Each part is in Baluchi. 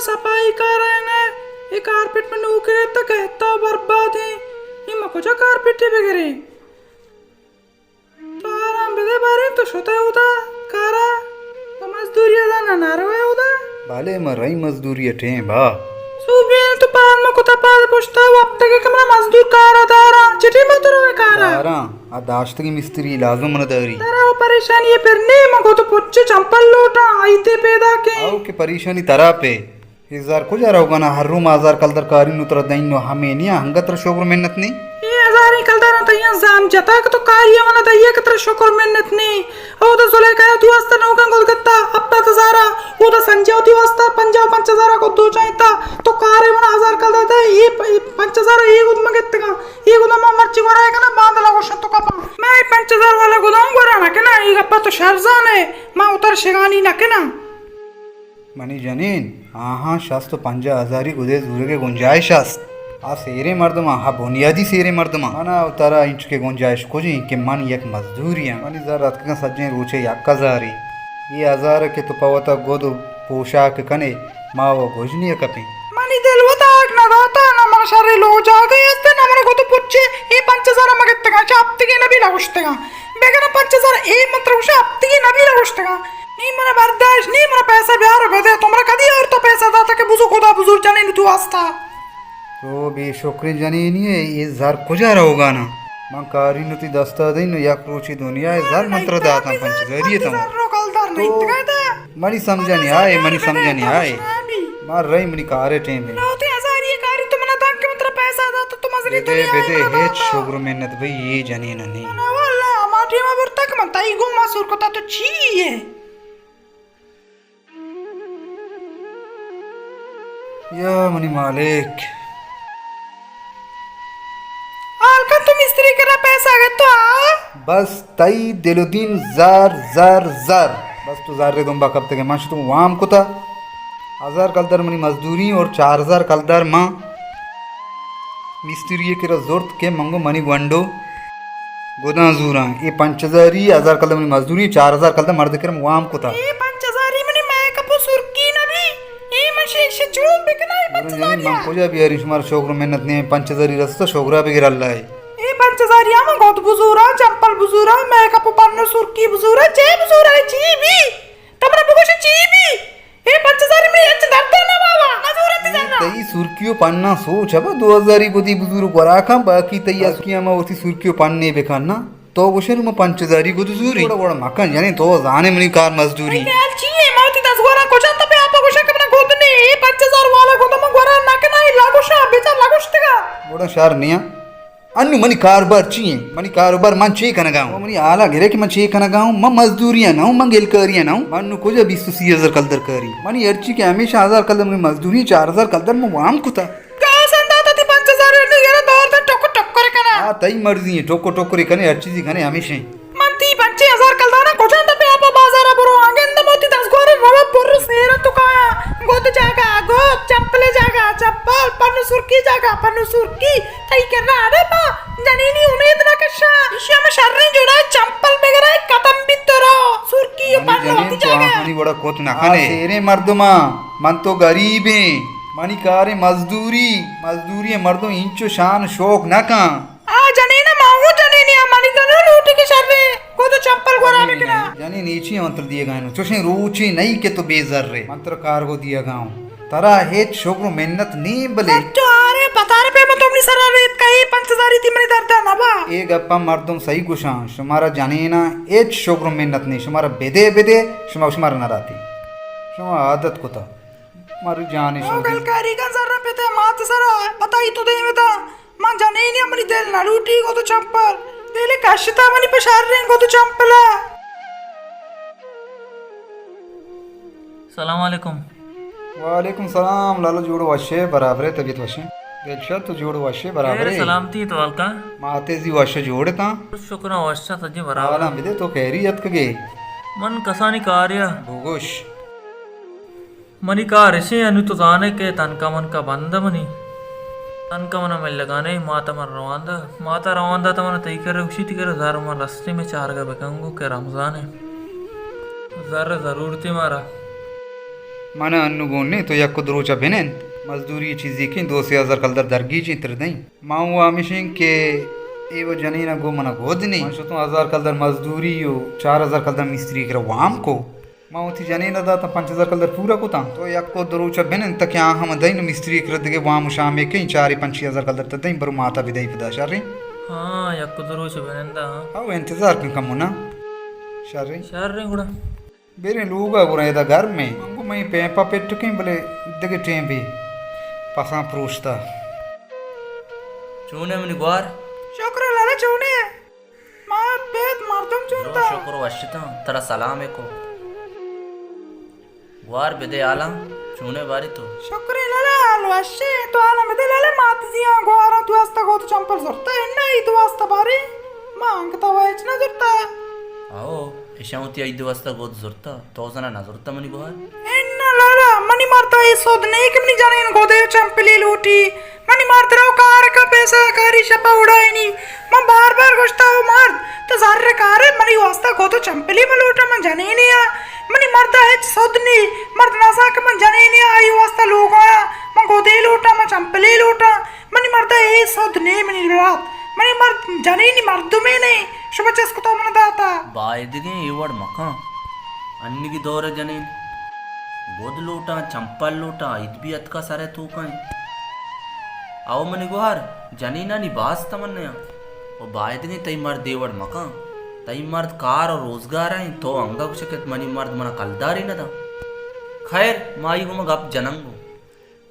صفائی کارا نہ، اے کارپیٹ من نوکے گتا کہتا برباد ایں۔ اے ما کجا کارپیٹے بگریں؟ تو آرام بدے باریں، تو شتئے اودا کارا، تو مزدوری ءَ زانا نہ روئے اودا۔ بلے ما رئی مزدوری ءَ ٹیم با۔ سوبین تو پاد ما کتا پاد پشتا وپتگے کہ منا مزدور کارا دارا۔ چٹی ما تو روئے کارا؟ داراں، آ داشتگی مستری لازم منا داری۔ ترا و پریشانی پر نے، ما گو تو پچے چمپل لوٹاں، آئی تے پیدا کے۔ او کہ پریشانی ترا پہ۔ اے زر کجا روگانا؟ ہر رو ما ہزار کلدر کاری نو ترا دئین نو ہمے نیا، انگت ترا شکر منت نی؟ اے ہزاریں کلدر تئیاں زام جتا کہ تو کاری منا دئیے کہ ترا شکر منت نی۔ اودا زلیخا وتی واسطہ نوکاں گد گتا ہپتاد ہزارا، اودا سنجے وتی واسطہ پنجاہ و پنچ ہزارا گد دو چائتا۔ تو کارے منا ہزار کلدر دے، اے پ-، اے پنچ ہزار اے گد مگتگاں۔ اے گدا ما مرچی گورا کناں، باندا لگوشاں تو کپاں۔ ما اے پنچ ہزار والا گدا گورا نہ کناں، اے گپا تو شر زانے، ما اتر شگانی نہ کناں۔ منی جنین، آہاں شست و پنجاہ ہزاری گدے زورگے گنجائش است۔ آ سیریں مردماں، آ بنیادی سیریں مردماں۔ منا و ترا اینچکے گنجائش کجیں کہ من یک مزدوری آں۔ منی زر اتکگاں سجیں روچے یک ہزاری۔ اے ہزار کہ تو پہ وتا گد و پوشاک کنے، ما و گژنی ءَ کپیں۔ منی دل وتاک نہ داتا، نہ من شریں لوگ جاگہے است، نہ من گد پچے۔ اے پنچ ہزار مگتگاں، چہ ہپتگے نبی لگوشتگاں۔ بگر پنچ ہزار اے من ترا گوشاں، ہپتگے نبی لگوشتگاں۔ نی من برداشت نی، من پیسہ بیار بدے۔ تو مرا کدی اور تو پیسہ داتا کہ بزو خدا بزور جنین تو واسطہ؟ تو بے شکریں جنینے ئے، اے زر کجا روگانا؟ من کاری نو تی دستا دئیں نو یک روچی دنیا ءِ زر من ترا داتاں پنچ ہزاری ءِ تمام۔ تو منی سمجھا نی آئے، منی سمجھا نی آئے۔ ما رئی منی کارے ٹیم ایں۔ لوتے ہزاری کاری تو منا دان کہ من ترا پیسہ داتا تو مزنی بدے، دنیا ءَ بدے، منا ہچ داتا۔ شگر منت بھئی، اے جنین نی۔ نا واللہ، ہما ٹیم برتگ من تئی گوما سور کتا تو چی ئے؟ یا منی مالک۔ حال کن تو مستری کرا پیسہ گتو آ؟ بس تئی دل و دین زر، زر، زر۔ بس تو زر دنبا کپتگے، من شتو وام کتا۔ ہزار کلدار منی مزدوری اور چار ہزار کلدار من مستری ءِ کرا زرت کہ من گوں منی گونڈو گداں زوراں۔ اے پنچ ہزاری، ہزار کلدار منی مزدوری، چار ہزار کلدار مرد ءِ کرا من وام کتا۔ اے پنچ ہزاری منی میک اپ و سرکی نبی۔ اے من شیشے چون بکنا اے پنچ ہزاری؟ من کجا بیاری؟ شمارا شگر و منت نی، پنچ ہزاری رستا، شگرا بگر اللہ ءِ۔ اے پنچ ہزاری من گد بزوراں، چمپل بزوراں، میک اپ و پن و سرکی بزوراں، چے بزوراں؟ اے چی بی؟ تو منا بگوش چی بی؟ اے پنچ ہزاری منی ہچ درد نہ بابا، نہ زورتی زرا۔ تئی سرکی و پناں سوچ ابا، دو ہزاری گدی بزور گورا کن، باقی تئی سرکی ہما وتی سرکی و پنے بکن نا۔ تو گوشے نو من پنچ ہزاری گد زوری۔ وڑا وڑا مکن، یعنی تو زانے منی کار مزدوری۔ اے حال چی ئے؟ ما وتی دزگورا کجا تپے آپا گوشا کہ منا گد نے، اے پنچ ہزار والا گد من گورا نہ کنا، اے لگوشا، بیچا لگوشتگا۔ وڑا شر نیا۔ انو منی کاروبار چی ایں؟ منی کاروبار من چے کنگا اوں؟ منی حالا گرے کہ من چے کنگا اوں؟ من مزدوری نہ اوں، من گلکاری نہ اوں۔ من نو کجا بیست و سی ہزار کلدر کاری؟ منی ہرچی کہ ہمیشہ ہزار کلدر منی مزدوری، چار ہزار کلدر من وام کتا۔ گاسن داتا تی پنچ ہزار انی گرا دور دے ٹک ٹکر کنا۔ آ تئی مرضی ایں، ٹک ٹکر کنے، ہر چیزی کنے ہمیشہ ایں۔ من تی پنچ ہزار کلدارا کجا دپے آپا بازارا برو آں، گند موتی دزگورا روا پر سیرا تو کایا۔ گد جاگا گد، چمپل جاگا چمپل، پن سرکی جاگا پن سرکی۔ تئی کرا اڑے ما جنینی امید نہ کشاں۔ ایشی ہم شریں جوڑا چمپل بگرا ختم بیت تو رو۔ سرکی و منی پن جنین وتی تو جاگا۔ آہانی وڑا کت نہ کنے۔ آ سیریں مردماں، من تو غریبیں۔ منی کاریں مزدوری، مزدوری مردم اینچو شان شوق نہ کن۔ آ جنین ما او جنین آ منی دل لوٹی کہ شریں گد چمپل گورا بکناں۔ جنین اے چی من ترا دیگا انوں؟ چوشیں روچے نئی کہ تو بے زر ئے۔ من ترا کارگو دیگا اوں۔ ترا ہچ شگر و منت نی بلے۔ تو آرے پتارے پیما تو منی سرا ریت کئی پنچ ہزاری تی منی دردا نبا۔ اے گپا مردم صحیح گوشاں، شمارا جنینا ہچ شگر و منت نی، شمارا بدے بدے، شما شمارا نہ راتی۔ شما عادت کتا۔ مارو جانی شما۔ گلکاری کن زر پتے مات سرا، پتائی تو دیمتا۔ من جنینی منی دل نہ لوٹی گد چمپل۔ دل کشتا منی پہ شریں گد چمپلا۔ سلام علیکم۔ وعلیکم سلام لالا، جوڑ وشے برابرے، طبیعت وشے؟ دلشاد تو جوڑ وشے برابرے؟ خیر سلامتی تو حالکا؟ ماتے زی وش جوڑ تاں۔ شکر وش سجی برابر۔ حالاں بدے تو خیری اتکگے؟ من کسانی کاریا۔ بگوش۔ منی کار اشیں، انو تو زانے کہ تنکا منکا بند منی۔ تنکا منا ملگا نئے، ماتا من روان دا۔ ماتا روان دا تا من تئی کرا گوشی، تئی کرا زر من رستے میں چارگا بکنگو کہ رمضان ہے۔ زر ضرورتی مارا۔ من انو گون نے، تو یک دو روچا بنند، مزدوری چیزی کیں، دو سے ہزار کلدار درگیجیں تر دئیں۔ ما و ہمیشیں کہ اے و جنین گو منا گود نی۔ من شتوں ہزار کلدار مزدوری و چار ہزار کلدار مستری کرا وام کو۔ ما وتی جنین داتاں، پنچ ہزار کلدار پورا کتاں۔ تو یک و دو روچا بنند تاکہ آ ہم دئیں، مستری کرا دگہ وام و شامے کئیں، چارے پنچی ہزار کلدار تا دئیں، برو ماتا بدئی پدا، شریں؟ ہاں، یک و دو روچ بنندا، ہاں۔ او انتظار کن کمو نا۔ شریں؟ شریں گڑا۔ بریں لوگا گڑا، ادا گرمیں۔ من گو مئے پیپا پٹ کیں، بلے دگہ ٹیم بی پساں پروشتا۔ چونے منی گوار؟ شکر لالا، چونے؟ مات پت مردم چون تو؟ شکر وشتاں، ترا سلام کو۔ گوار بدے حالاں، چونے باری تو؟ شکر لالا، حال وشیں، تو حالاں بدے لالا، مات زیاں گواروں تو واسطہ گود چمپل زرتا، انا عید واسطہ باری، ما انگتا و ہچ نہ زرتا۔ آو، اشاں وتی عید واسطہ گود زرتا، تو زنا نہ زرتا منی گوار؟ انا لالا، منی مردا اے سود نے کہ منی جنین گودے چمپلی لوٹی۔ منی مرد رو کار کا، پیسہ کاری شپا اڑائینی۔ من بار بار گوشتا، او مرد، تو زر کارے، منی واسطہ گود و چمپلی مہ لوٹا، من جنینے آ۔ منی مردا ہچ سد نی، مرد نزان کہ من جنینے آ، آئی واسطہ لوگ آیا، من گودے لوٹا، من چمپلی لوٹا۔ منی مردا اے سد نی منی برات، منی مرد جنینی مردمے نی، شما چس کتو من داتا۔ بایدگیں اے وڑ مکن۔ انیگی دور ء جنین گد لوٹاں، چمپل لوٹاں، عید بھی اتکا سر ء توکا انت۔ او منی گوہر، جنینانی باز تمنا انت۔ و بایدگیں تئی مرد اے وڑ مکن۔ تئی مرد کار و روزگار ء انت، تو انگا گوشے کہ منی مرد منا کلدارے نہ داں۔ خیر، ما آئی گوما گپ جننگ اوں۔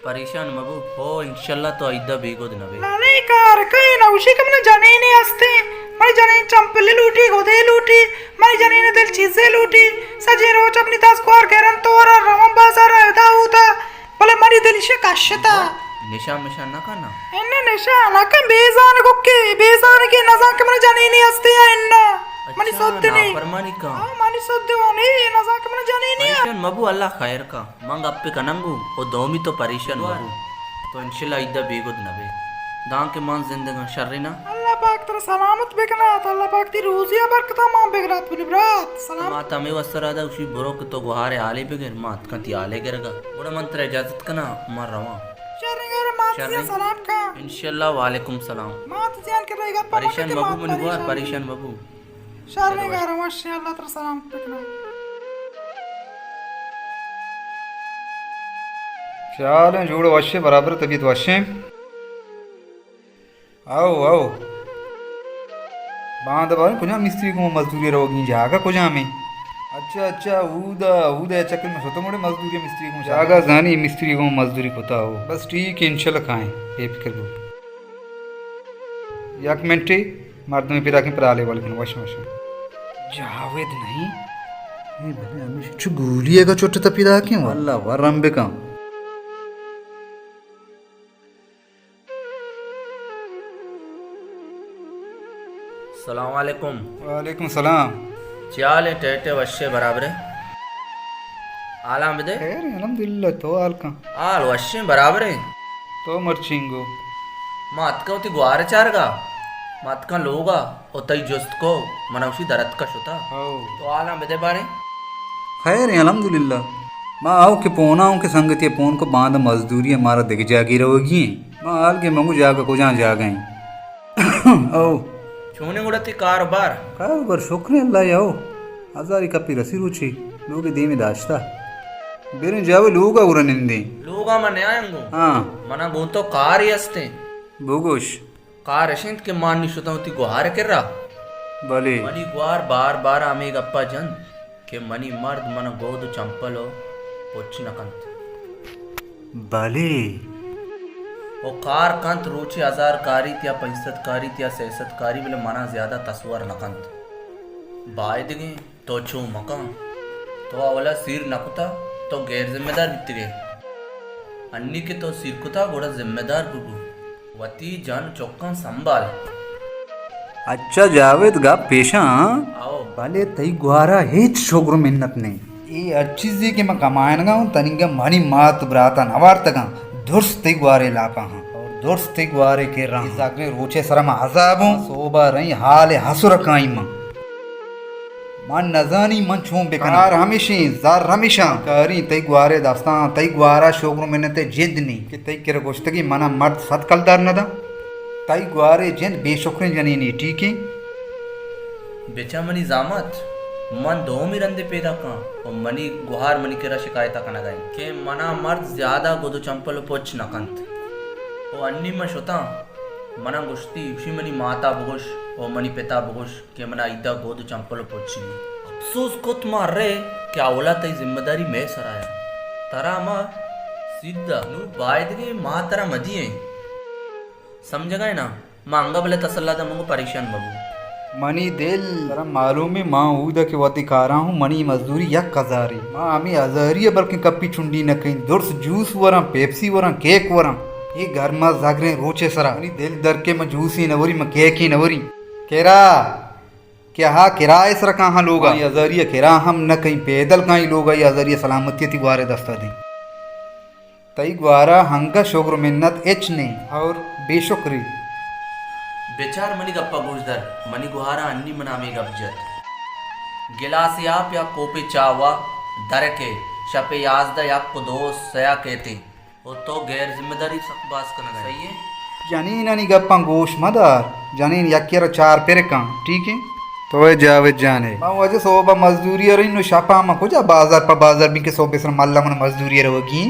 پریشان مبو، ہو انشاءاللہ تو ایدا بیگود نبے۔ لالا اے کار کئے نہ گوشی کہ من جنینے ہستیں، منی جنین چمپلے لوٹی، گدے لوٹی، منی جنین دل چیزے لوٹی، سجیں روچ اپنی دست گوار گرن تو ورا روان بازار ادا ہوتا، بلے منی دل ایشی کشتا۔ نشان مشان نہ کنا؟ انہ نشان نہ کن، بیزان گوکے، بیزان کے نزان کہ من جنینے ہستیں یا انہ۔ منی اچھا، سد نے۔ نافرمانی کن۔ ہاں، منی سد نے، نزان کہ من جنینے۔ پریشان مبو، اللہ خیر کا۔ من گپے کننگو و دومی تو پریشان مبو۔ تو انشاءاللہ ایدا بیگد نبے۔ دانکہ من زندگاں شرے نا۔ اللہ پاک ترا سلامت بکنات، اللہ پاک تی روزی ء برکتا مان بگرات بلی برات۔ سلام۔ ما تمے وسر آدا اشی برو کہ تو گوہارے حالے بگر، ما اتکاں تی حالے گرگا۔ گڑا من ترا اجازت کنا، من رواں۔ شریں گار مات شریں۔ سلام کا۔ انشاءاللہ وعلیکم سلام۔ مات زیان کے رہے گا، پریشان مبو منی گوہار، پریشان مبو۔ شریں گار وشیں، اللہ ترا سلامت بکنات۔ چالیں جوڑ وشیں، برابر طبیعت وشیں۔ او، او۔ باند باریں کجام مستری گوں مزدوری روگی جاگہ کجام ایں؟ اچھا، اچھا، اودا، اودا چکر میں شتو مڑے مزدوری مستری گوں جاگہ زانی مستری گوں مزدوری کتا ہو۔ بس ٹھیک ہے، انشاءاللہ کائیں، بے فکر بو۔ یک منٹے، مردمے پیدا کن پدا حالے حوال کن، وش وش۔ جاوید نہیں؟ اے بلے ہمیش چو گولی ء چٹتا پیدا کن، واللہ ورم بکن۔ السلام علیکم۔ وعلیکم السلام۔ چی حال ہے؟ ٹیٹے وشے برابرے؟ حالاں بدے۔ خیر، الحمدللہ، تو حال کن۔ حال وشیں، برابر ایں۔ تو مرچینگو؟ ما اتکاں وتی گوار چارگا، ما اتکاں لوگا، او تئی جست کو، منا وشی در اتکا شتا۔ ہو۔ تو حالاں بدے باریں۔ خیر ایں، الحمدللہ۔ ما آؤ کہ پونا اوں کہ سنگتی پون کو، باند مزدوری مارا دگہ جاگی روگی ایں۔ ما حال کہ منگو جاگہ کجا جاگہ ایں۔ او۔ چونیں گڑا تئی کاروبار؟ کاروبار شکر اللہ یا او۔ ہزاری کپی رسی روچی، لوگ دیمی داشتا۔ بریں جاوے لوگا گورا نندیں۔ لوگا من نیاینگو۔ ہاں۔ منا گوں تو کاری ہستیں۔ بگوش۔ کار اش انت کہ ما نی شتاں وتی گوہار کرا۔ بلے۔ منی گوہار بار بار ہمے گپا جنت۔ کہ منی مرد من گود و چمپل و پچ نہ کنت۔ بلے۔ و کار کنت، روچے ہزار کاریت یا پنچ سد کاریت یا سئے سد کاری، بلے منا زیادہ تصور نہ کنت۔ بایدگیں تو چو مکن۔ تو اولا سیر نہ کتا، تو غیر ذمہ دار بیتگے۔ انی کہ تو سیر کتا، گڑا ذمہ دار ببو۔ وتی جن چکاں سنبھال۔ اچھا جاوید، گپ پیشاں؟ آؤ۔ بلے تئی گوارا ہچ شگر منت نیں۔ اے ہر چیزے کہ من کمائنگا ہوں، تنیگا منی مات براتا نوارتگاں، درست تئی گوارے لاپا ہاں اور درست تئی گوارے کرا ہاں۔ اے ساکریں روچے سرا ما عذاب ہوں، صوبا رہی حال حسر کائیں من۔ من نزانی من چون بکناں۔ کار ہمیشیں، زر ہمیشاں۔ کاریں تئی گوارے دستاں، تئی گوارا شگر و منت ء جند نی کہ تئی کرا گوشتگی منا مرد صد کلدار نہ داں۔ تئی گوارے جند بے شکریں جنینے، ٹھیکیں؟ بچا منی زامات، من دومی رندے پیداکاں و منی گوہار منی کرا شکایتا کنگا انت کہ منا مرد زیادہ گد و چمپل و پچ نہ کنت۔ و انی من شتاں، منا گوشتی، گوشی منی ماتا بگوش و منی پتا بگوش کہ منا ایدا گد و چمپل و پچ نی۔ افسوس کت ما رے کہ اولا تئی ذمہ داری مئے سرا ات۔ ترا ما سیدھا نوں بایدگیں ما ترا مدییں۔ سمجھگا ئے نا؟ ما انگا بلے تسلا داں، منگو پریشان مبو۔ منی دل، ترا معلومیں ما اودا کہ وتی کاراں ہوں، منی مزدوری یک ہزارے۔ ما ہمے ہزاری ء بلکیں کپی چنڈی نہ کئیں۔ درس جوس وراں، پیپسی وراں، کیک وراں۔ اے گرما زگریں روچے سرا منی دل در کہ من جوسے نہ وری، من کیکے نہ وری۔ کرا کہ ہا کرائے سرا کاہاں لوگا۔ ما اے ہزاری ء کرا ہم نہ کئیں، پیدل کائیں لوگا، اے ہزاری ء سلامتی ء تئی گوارے دستا دیں۔ تئی گوارا ہنگا شگر منت ہچ نیں اور بے شکری۔ بچار منی گپا گوش در، منی گوہارا انی منا ہمے گپ جت۔ گلاسے آپ یا کوپے چاہ وا درکے، شپے یازدہ یک و دو سیا کیتیں۔ و تو غیر ذمہ داری سک باز کنگا ئے۔ صحیح ہے؟ جنینانی گپاں گوش مدار، جنین یکے را چار پرکاں، ٹھیک ہے؟ تو اے جاوید جان ہے۔ ما واجہ صوبہ مزدوری رہی نو شپا ما کجا بازار پہ بازار بی کہ صوبہ سر ملا من مزدوری روگی۔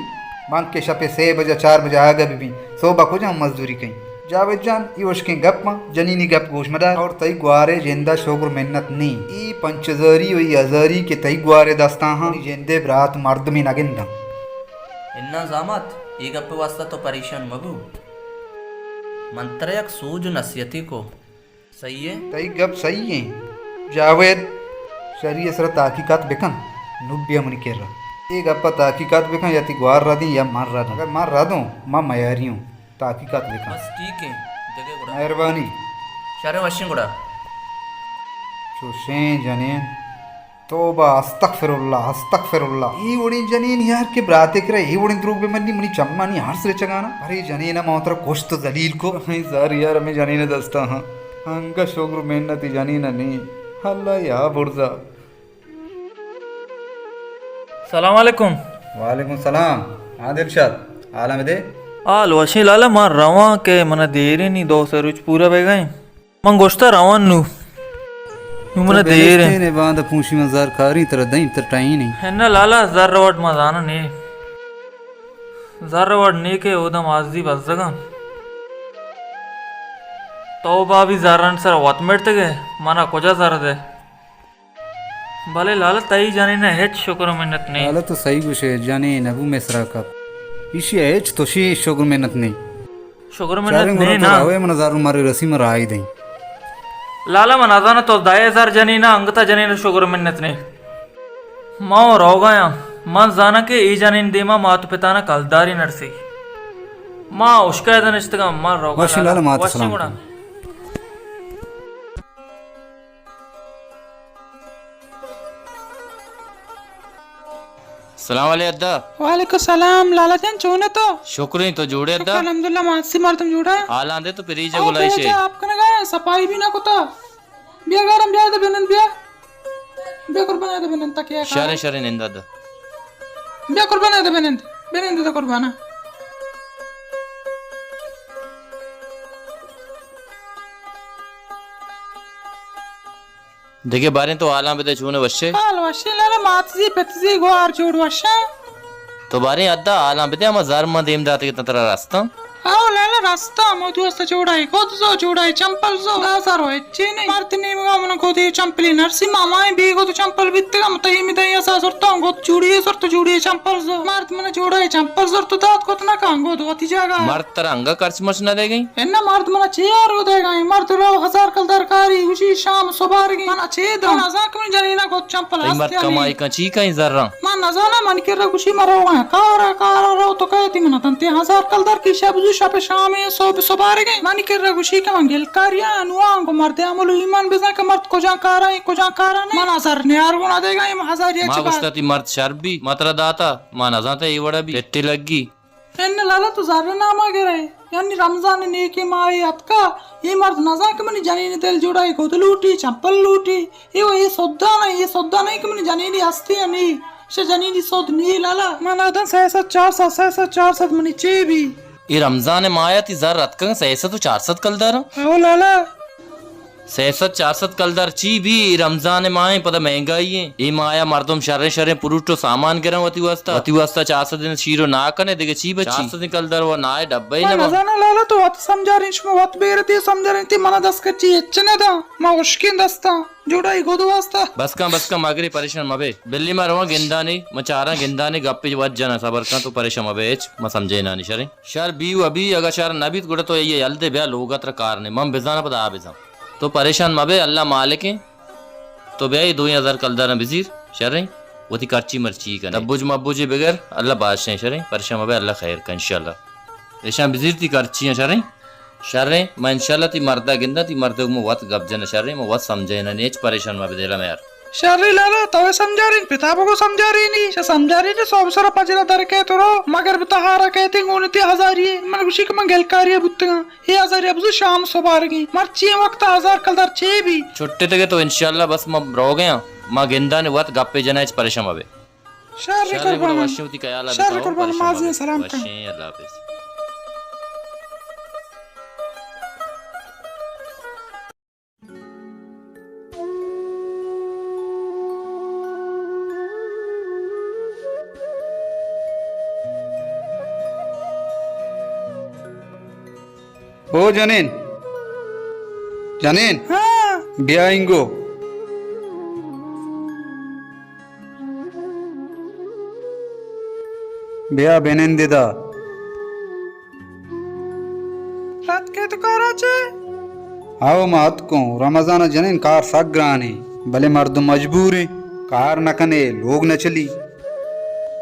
من کہ شپے سے بجہ چار بجہ آگا بی بی، صوبہ کجا مزدوری کہیں؟ جاوید جان، ای اشکیں گپاں، جنینی گپ گوش مدار اور تئی گوارے جندا شگر منت نی۔ ای پنچ ہزاری و ای ہزاری کہ تئی گوارے دستاں ہاں، ای جندے برات مردمی نگنداں۔ اناں زامات، اے گپ ء واستا تو پریشان مہ بو۔ من ترا یک سوج و نصیحتے کو۔ صحیح ہے؟ تئی گپ صحیح ہیں۔ جاوید، شری ء سرا تحقیقات بکن۔ نو بیا منی کرا۔ اے گپ ء تحقیقات بکن، یا تئی گوار ردیں یا من ردوں۔ اگر من ردوں، من میاری ہوں۔ تحقیقات بکن۔ بس ٹھیک ہیں، دگہ گڑا۔ مہربانی۔ شر وشیں گڑا۔ چوشیں جنین۔ توبہ، استغفر اللہ، استغفر اللہ۔ اے وڑیں جنین یار کہ براتے کرا اے وڑیں دروگ بہ منی، منی چمانی ہرس رچگانا۔ ارے جنین، ما ترا کشت و ذلیل کو۔ اے زار یار، ہمیں جنین دستا ہاں۔ انگا شگر محنتی جنین نی۔ اللہ یا برزا۔ سلام علیکم۔ وعلیکم سلام۔ ہاں دلشاد، حالاں بدے؟ حال وشیں لالا، من رواں کہ من دیریں، نی دو سے روچ پورا بیگا ہیں۔ من گوشتا رواں نو۔ نو من تو دیریں۔ بنشتین باند پوشی، من زر کاری ترا دئیں، تر ٹائیں نہیں۔ ہے نا لالا، زر وڈ ما زانا نے۔ زر وڈ نے کہ اودا مازی بزگاں۔ تو بابی زران سر وت مرتگے، منا کجا زر دے؟ بلے لالا، تئی جنین ء ہچ شکر ء منت نیں۔ لالا، تو سہی گوش ئے، جنین ابو مصرا کپ۔ ایشی ء ہچ تشی شکر منت نیں۔ شکر منت چاریں گڑا نیں تو نا۔ روئے من زارو مارے رسی من راہی دیں۔ لالا، من نزاناں تو دہ ہزار جنین ء انگتا جنین ء شکر منت نیں۔ ما و روگایاں، من زاناں کہ اے جنین دیما مات و پتانا کلداری نرسی۔ ما اشکا دنشتگاں، من روگا وشی لالا، مات وشی سلام گڑا۔ کن۔ سلام علیکم ادا۔ وعلیکم السلام لالا جان، چون ئے تو؟ شکر ایں، تو جوڑ ئے ادا؟ شکر الحمدللہ، ماسی مردم جوڑ ئے؟ حالاں دے، تو پریج ئے، او گلائیش ئے۔ پریج آپ کنگا، صفائی بھی نہ کتا۔ بیا گرم، بیا دے بنند، بیا۔ بیا قربان دے بنند تک یا شریں، شریں نند ادا۔ بیا قربان دے بنند، بنند دے قربانا۔ دگہ باریں تو حالاں بدے، چون ئے، وش ئے؟ حال وش ایں لالا، مات زی پت زی گوار جوڑ وش اں۔ تو باریں ادا حالاں بدے، ہما زر من دیم داتگ اتاں ترا رستاں؟ او لالا رستاں، مو دوست جوڑ ئے، گد زو جوڑ ئے، چمپل زو، دہ ہزار و ہچی نیں۔ مرد نیمگا من گدے چمپلی نرسی، مامائیں بے گد چمپل بیتگاں، متئی مدئی اسا زرتاں، گد جوڑی زرت، جوڑی چمپل زو۔ مرد من جوڑ ئے چمپل زرت دات کت نہ کن، گد وتی جاگہ۔ مرد ترا انگا کرچ مرچ نہ دئیگیں؟ اناں مرد منا چے آرو دئیگا ایں؟ مرد رو ہزار کلدار کاری، گوشی شام سبارگی۔ منا چے داں؟ من نزاں کہ منی جنینا گد چمپل تئی ہست مرد یا کمائی نی؟ کن چی کن زراں؟ من نزاناں، منی کرا گوشی من روگاں کارا، کارا رو تو کئے تئی منا تنتے ہزار کلدار کی شپ زو شپ شام صبح سبارگی۔ منی کرا گوشی کہ من گلکاریا انواں گو مرد عمل و ایمان بزاں کہ مرد کجا کارا ایں، کجا کارا نہ ایں۔ منا زر نیار گونا دئیگا ایں، ہزار یک ما چی گوشتا بات۔ تئی مرد شر بی، ما ترا داتا۔ ما نزانت اے وڑا بی ٹٹی لگی۔ اناں لالا، تو زر نام ءَ گرئے؟ یعنی رمضان نیکیں ماہے اتکا، اے مرد نزان کہ منی جنین دل جوڑا، اے گد لوٹی، چمپل لوٹی، اے و اے سودا نہ، اے سودا نہ کہ منی جنینی ہستی نی، شہ جنینی سود نی لالا۔ من اداں سئے سد چار سد، سئے سد چار سد منی چے بی؟ اے رمضان ماہ ءَ تئی زر اتکگ سئے سد و چار سد کلدار؟ او لالا، سئے سد چار سد کلدار چی بی؟ اے رمضان ماہ ایں، پدا مہنگائی ایں۔ اے ماہ ءَ مردم شریں شریں پروٹ و سامان گراں وتی واسطہ۔ وتی واسطہ چار سد شیر و ناہ کنے، دگہ چی بچی؟ چار سد کلدار و ناہ ڈبہ ای من نہ با۔ نزاناں لالا، تو وت سمجھارین، شما وت بیرتی سمجھارین، تئی منا دست کچی ہچ نہ داں۔ ما ہشکیں دستاں جوڑائی گد واسطہ۔ بس کن، بس کن، مگرے، پریشان مبے۔ بلی ما رواں گندانی، ما چاراں گندانی، گپے وت جناں، صبر کن، تو پریشان مبے ہچ، ما سمجھینانی شریں۔ شر بی و بی، اگاں شر نہ بیت، گڑا تو اے یل دے، بیا لوگ ءَ ترا کار نے، من بزاناں پدا آ بزاں۔ تو پریشان مبے، اللہ مالک ایں۔ تو بیا اے دوئیں ہزار کلداراں بزیر، شریں، وتی کرچی مرچی کن۔ دبوج مبوجے بگر، اللہ بادشاہ ایں، شریں، پریشان مبے، اللہ خیر کن انشاءاللہ۔ ایشاں بزیر تئی کرچیاں، شریں، شریں، من انشاءاللہ تئی مردا گنداں، تئی مردے گوں وت گپ جناں، شریں، من وت سمجھیناں، ہچ پریشان مبے، دل ءَ میار۔ شریں لالا، تو سمجھارین، پتا بگو سمجھارینی، شہ سمجھارینی، سوب سرا پجرا در کئے تو رو، مگر بتا ہارا کئے تیں گون تئی ہزاری، من گوشی کہ من گلکاری بوتگاں، اے ہزاری ابزو شام سبارگی، مرچی وقت ہزار کلدار چے بی؟ چھٹے تگے تو انشاءاللہ، بس ما روگے ہاں، ما گندانی وت گپے جناں، ہچ پریشان مبے۔ شر شر قربان، وشیں، وتی خیال ءَ شر بکن، قربان، پریشان مازی مبے۔ سلام کن۔ وشیں، اللہ حافظ۔ او جنین، جنین، ہاں۔ بیا اینگو۔ بیا بنند ادا۔ راتکے تو کارا چے؟ ہاو، ما اتکوں۔ رمضان ءَ جنین کار سک گرانیں، بلے مردم مجبوریں، کار نہ کنے، لوگ نہ چلی۔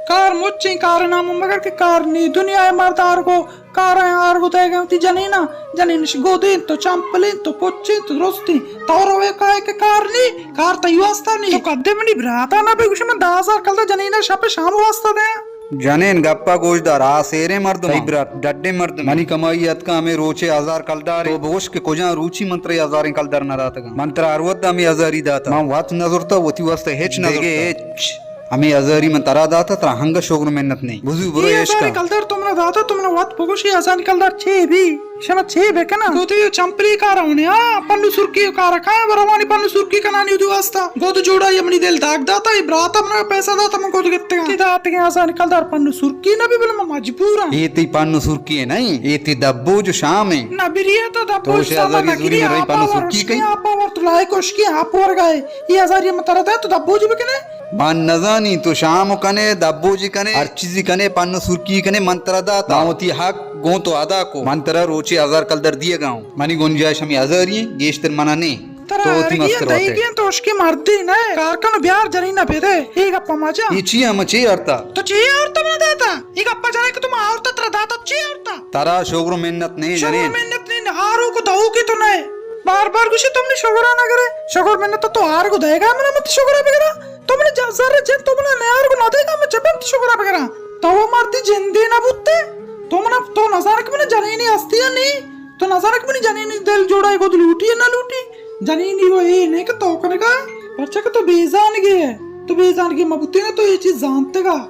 کار مچیں، کار نام مگر کہ کار نی۔ دنیا ءِ مرد آرگو کاراں آرگ ءُ دئیگ ءَ وتی جنیناں، جنینش گد انت ءُ چمپل انت ءُ پچ انت ءُ درست انت۔ تو روئے کائے کہ کار نی، کار تئی واسطہ نی۔ تو کدے منی براتا نہ بہ گوشے من دہ ہزار کلدار جنین ءَ شپ ءُ شام واسطہ دیاں۔ جنین گپ ءَ گوش دار، آ سیریں مردم، تئی برات ڈڈیں مردم، منی کمائی اتکا ہمے روچے ہزار کلدار، تو بگوش کہ کجام روچی من ترا ہزاریں کلدار نہ داتگاں۔ من ترا ہر وھد ہمے ہزاری داتا، من وت نہ زرتا، وتی واسطہ ہچ نہ زرتا۔ دگہ ہچ۔ ہمے ہزاری من ترا داتا، ترا ہنگا شگر منت نیں۔ بزو برو اے عیش ہزاری کن۔ کلدار تو منا داتا، تو منا وت بگوش اے ہزاری کلدار چے بی؟ شما چے بکناں؟ گودی و چمپلی کارا ہونے، ہاں، پنو سرکی کارا کائیں، بروانی پنو سرکی کنانی ودی واسطہ۔ گود جوڑا یہ منی دل داگ داتا، یہ براتا منا پیسہ داتا، من گود گتگا۔ تی داتگیں ہزاری کلدار پنو سرکی نہ بی، بلے من مجبوراں۔ اے تی پنو سرکی ہے نہیں، اے تی دبوج و شام ہے۔ نہ بری ہے تو دبوج تو شما ہزاری نہ زوری گری، من رہی آپ پنو آور سرکی اشکی، کئی؟ آپ آور تو لائق اشکی، آپ ورگا ہے۔ یہ ہزاری من ترا دے تو دبوج بکنے۔ من نزانی تو شام کنے، دبوجی کنے، ہر چیزی کنے، پن و سرکی کنے، من ترا داتا۔ من وتی حق گوں تو ادا کو۔ من ترا روچے ہزار کلدار دیگا ہوں۔ منی گنجائش ہمے ہزاری ہیں، گیشتر منا نے۔ ترا تو وتی ہرگی مسکر دئیگی وتے۔ تو اشکی مردی نہ۔ کار کن بیار جنین نہ بدے۔ اے گپا مجا۔ اے چی ہم چی ارتا؟ تو چی ارتا من داتا؟ اے گپا جنے کہ تو ما ارتا ترا داتا چی ارتا؟ ترا شگر منت نے شگر جنین۔ منت نے، ہارو کو دہو کی تو نہ۔ بار بار گوشی تم نے شگرا نہ کرے۔ شگر منت تو ہار کو دئیگا منا مت شگرا بگرا۔ تو منا جا-، زر جن تو منا نیار کو نہ دے گا، من چپن تو شگرا بگرا۔ تو وہ مردی جندے نہ بوتے۔ تو منا، تو نزان کہ منا جنینی ہستی یا نہیں۔ تو نزان کہ منی جنینی دل جوڑا ہے، گود لوٹی یا نہ لوٹی۔ جنینی وہ اے نہیں کہ تو کنگا۔ پرچہ کہ تو بیزانگی ہے۔ تو بیزانگی مبوتی نا، تو یہ چیز زانتے گا۔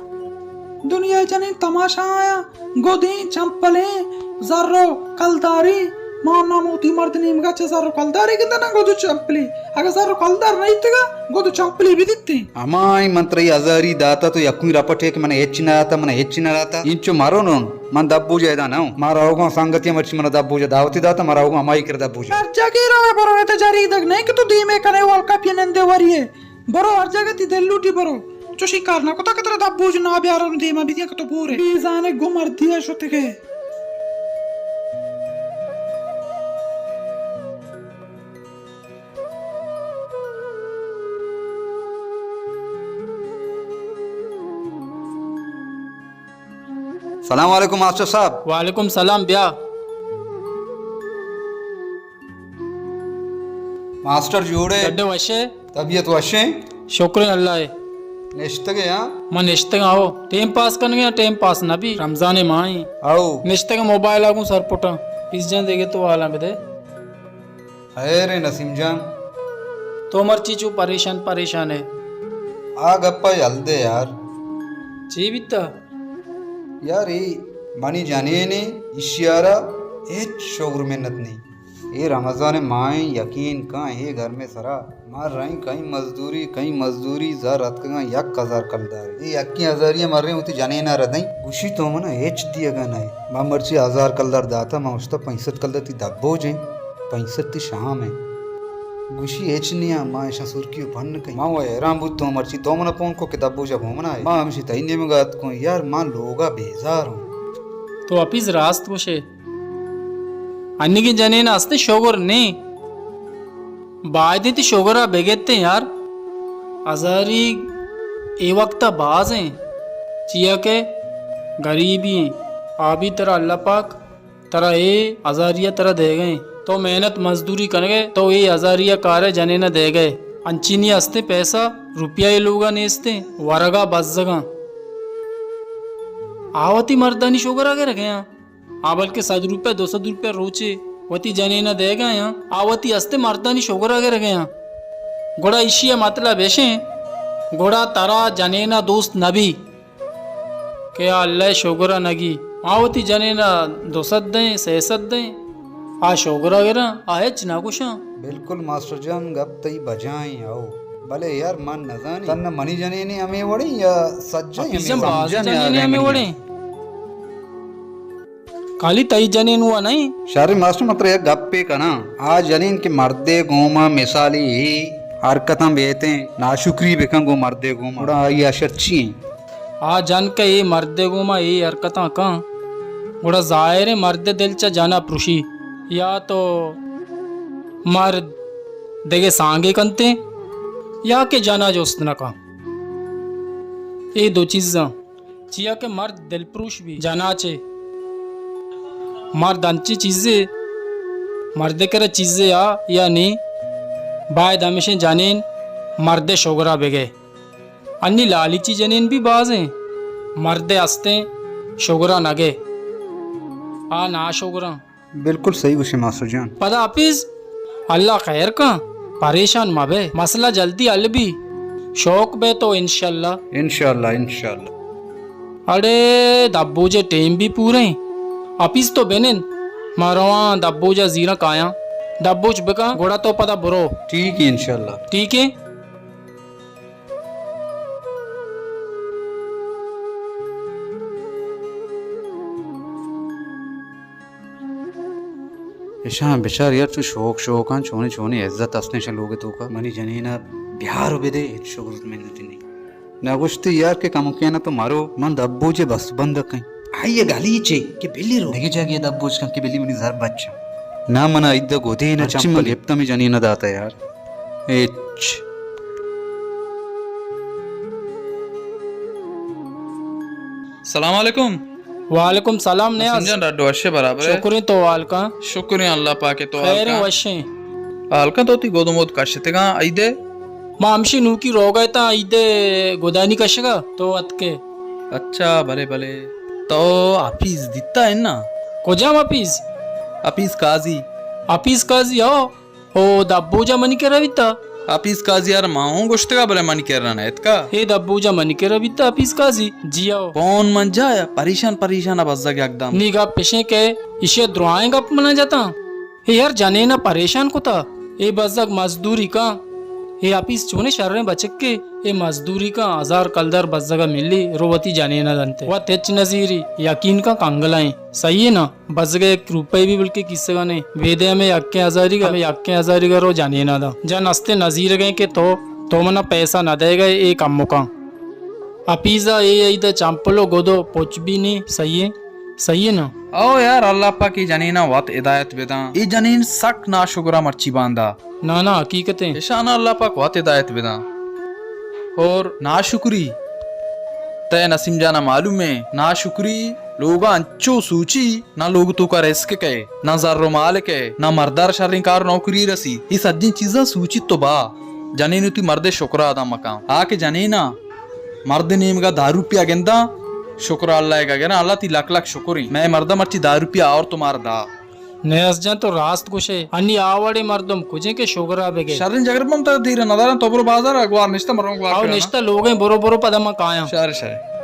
دنیا جنین تماشا آیا۔ گدیں، چمپلیں، زر و کلداریں، مان نام وتی مرد نیمگا چہ زر و کلدارے گنداں نہ گد و چمپلی۔ اگہ زر و کلدار نہ ایتگا، گد و چمپلی بدیتیں۔ ہمائی من ترا اے ہزاری داتا تو یکویں رپٹے کہ من ہچ نہ داتا، من ہچ نہ داتا۔ انچو مرو نون، من دبوجا ادا نہ ہوں۔ ما روگاں سنگتیاں مرچی من دبوجا دعوتی داتا، ما روگاں ہمائی کر دبوجا۔ ہر جگہ روے برو، اے تو جریدگ نہیں کہ تو دیمے کنے والکا پینندے وریے۔ برو ہر جاگہ تی دل لوٹی برو۔ چوشیں کار نہ کتا کہ ترا دپ بوج نہ بیارن دیما بیدیا کہ تو بورے۔ بیزانے گو مردیا شتگے۔ سلام علیکم ماسٹر صاحب۔ وعلیکم سلام، بیا۔ ماسٹر جوڑے؟ ڈڈے وشے؟ طبیعت وشیں؟ شکر اللہ ہے۔ نشتگے ہاں؟ من نشتگاں، او۔ ٹیم پاس کنگے ہاں، ٹیم پاس نہ بی، رمضان ماہ ایں۔ او۔ نشتگاں موبائل ءَ گوں سرپٹاں۔ پیس جان دگہ تو حالاں بدے۔ خیر ایں نسیم جان۔ تو مرچی چو پریشان پریشان ئے۔ آ گپا یل دے یار۔ چی بیتا؟ یار، اے منی جنین ایں، ایشی ءَ را ہچ شگر منت نہ ایں۔ اے رمضان ماہ ایں، یقین کن اے گرمیں سرا ما رئیں کئی مزدوری، کئی مزدوری، زر اتکگاں یک ہزار کلدار۔ اے یکیں ہزاری ءَ مریں وتی جنین ءَ را دئیں۔ گوشی تو منا ہچ دیگا نہ ئے۔ ما مرچی ہزار کلدار داتا، ما اشتا پنچ سد کلدار تی دبوج ایں، پنچ سد تی شام ایں۔ گوشی ہچ نیا، ما اشاں سرکی و پن کئیں۔ ما و حیران بوت تو مرچی تو منا پون کو کہ دبوجا گوں منا ئے۔ ما ہمشی تئی نیمگا اتکوں، یار ما لوگا بیزار اوں۔ تو حفیظ راست گوشے۔ انیگیں جنین است شگر نیں۔ باید انت شگر ءَ بگیتیں یار۔ ہزاری اے وقت ءَ باز ایں۔ چیا کہ گریبی ایں۔ آ بی ترا اللہ پاک ترا اے ہزاری ءَ ترا دیگا ایں۔ تو محنت مزدوری کنگے، تو اے ہزاری ءَ کارے جنین ءَ دیگے۔ انچینی استیں پیسہ، روپیہ اے لوگا نیستیں، ورگا بزگاں۔ آ وتی مردانی شگر ءَ گرگے آں۔ آ بلکہ صد روپے، دو سد روپے روچے وتی جنین ءَ دیگا یاں، آ وتی استیں مردانی شگر ءَ گرگا یاں۔ گڑا ایشی ءِ مطلب اش ایں، گڑا ترا جنین ءَ دوست نہ بی کہ آ اللہ ءِ شگر ءَ نگی۔ آ وتی جنین ءَ دو سد دیں، سئے سد دیں، آ شگر ءَ گراں، آ ہچ نہ گوشاں۔ بالکل ماسٹر جان، گپ تئی بجائیں، او۔ بلے یار، من نزانی تن منی جنین ہمے وڑیں یا سجیں ہمے وڑیں؟ جنین ہمے وڑیں۔ کالی تئی جنین ہوا نئیں؟ شر ماسٹر، من ترا یک گپے کناں۔ آ جنین کہ مردے گوما مثالی اے حرکتاں بیتیں، ناشکری بکن گوں مردے گوما، گڑا آئی ءَ شر چی ایں؟ آ جن کہ اے مردے گوما اے حرکتاں کن، گڑا ظاہر ایں مردے دل چہ جنا پروشی۔ یا تو مرد دگہ سانگے کنتیں، یا کہ جنا جست نہ کن۔ اے دو چیزاں۔ چیا کہ مرد دلپروش بی، جنا چے۔ مرد انچیں چیزے، مردے کرا چیزے آ یا نی، باید ہمیشیں جنین مردے شگرا بگئے۔ انی لالچی جنین بی بازیں، مردے ہستیں شگرا نگئے، آ ناشگراں۔ بالکل صحیح گوشے ماسٹر جان۔ پدا حفیظ، اللہ خیر کن، پریشان مبے، مسئلہ جلدی حل بی، شوق بے تو انشاءاللہ۔ انشاءاللہ، انشاءاللہ۔ اڑے دبوجے ٹیم بی پوریں، حفیظ تو بنند، ما رواں دبوجا زیراں کایاں، دبوج بکاں، گڑا تو پدا برو۔ ٹھیک ہے، انشاءاللہ۔ ٹھیک ہے۔ اشاں بچار یار، چو شوق شوقاں چونیں چونیں عزت استیں اشاں لوگ توکا۔ منی جنینا بیار و بدے، ہچ شگرت منتی نی۔ نہ گوشتی یار کہ کمکینا تو مرو، من دبوجے بس بند کئیں۔ آئی گلیچے کہ بلی رو۔ دگہ جاگے دبوج کن کہ بلی منی زر بچ۔ نہ من ایدا گدے نہ چمپل گپتا می جنینا داتا یار۔ ہچ۔ سلام علیکم۔ وعلیکم سلام نیاز۔ حسن جان، ڈاڈو وشے برابر ہے؟ شکریں تو حال کن۔ شکریں اللہ پاک ہے، تو حال خیریں کن۔ وشیں۔ حال کن تو تی گود مود کشتگاں عیدے؟ ما ہمشی نوکی روگا تاں عیدے گدانی کشگا تو اتکے۔ اچھا، بلے بلے۔ تو حفیظ دیتا ہے نا؟ کجام حفیظ؟ حفیظ قاضی۔ حفیظ قاضی، ہو۔ او دبوجا منی کرا بیتا؟ حفیظ قاضی یار ما ہوں گوشتگا، بلے منی کرا نہ اتکا۔ اے دبوجا منی کرا بیتا حفیظ قاضی؟ جی آؤ۔ پون من جایا پریشان پریشان بزگ یکدم۔ نی گپ پشیں کہ ایشی درائیں گپ منا جتاں۔ اے یار جنینا پریشان کتا۔ اے بزگ مزدوری کن۔ اے حفیظ چونیں شریں بچکے۔ اے مزدوری کن، ہزار کلدار بزگا ملی، رو وتی جنینا دنتے۔ وت ہچ نزیری، یقین کن کنگلائیں۔ صحیح ہے نا؟ بزگا یک روپے بی بلکہ کیسگا نئیں۔ بیدے ہمے یکیں ہزاریگا، ہمے یکیں ہزاریگا رو جنینا داں۔ جن استیں نزیرگیں کہ تو، تو منا پیسہ نہ دئیگئے اے کمکاں۔ حفیظا اے عیدا چمپل و گد و پچ بی نی، صحیح ہے؟ صحیح ہے نا؟ او یار، اللہ پاک اے جنینا وت ہدایت بداں۔ اے جنین سک ناشگرا مرچی باندا۔ نا نا، حقیقتیں۔ اشانا اللہ پاک وت ہدایت بداں۔ اور ناشکری، تئ نسیم جانا معلوم ہے، ناشکری لوگا انچو سوچی، نہ لوگ توکا رزق کئے، نہ زر و مال کئے، نہ مردار شریں کار نوکری رسی۔ اے سجیں چیزاں سوچی تو با، جنین وتی مردے شکرا ادا مکاں۔ آ کہ جنینا مرد نیمگا دہ روپیہ گنداں، شکر اللہ ءَ گراں، اللہ تئی لک لک شکر ایں۔ مئے مردم مرچی دہ روپیہ آورت ءُ مارا دا۔ نیاز جان، تو راست گوشے، انی آ وڑیں مردم کجیں کہ شگرا بگے۔ شریں جگر، من ترا دیر نداراں، تو برو بازار ءَ، گوار نشتہ، مروں گوار او کناں۔ نشتہ لوگیں، برو برو، پدا من کایاں۔ شر شر۔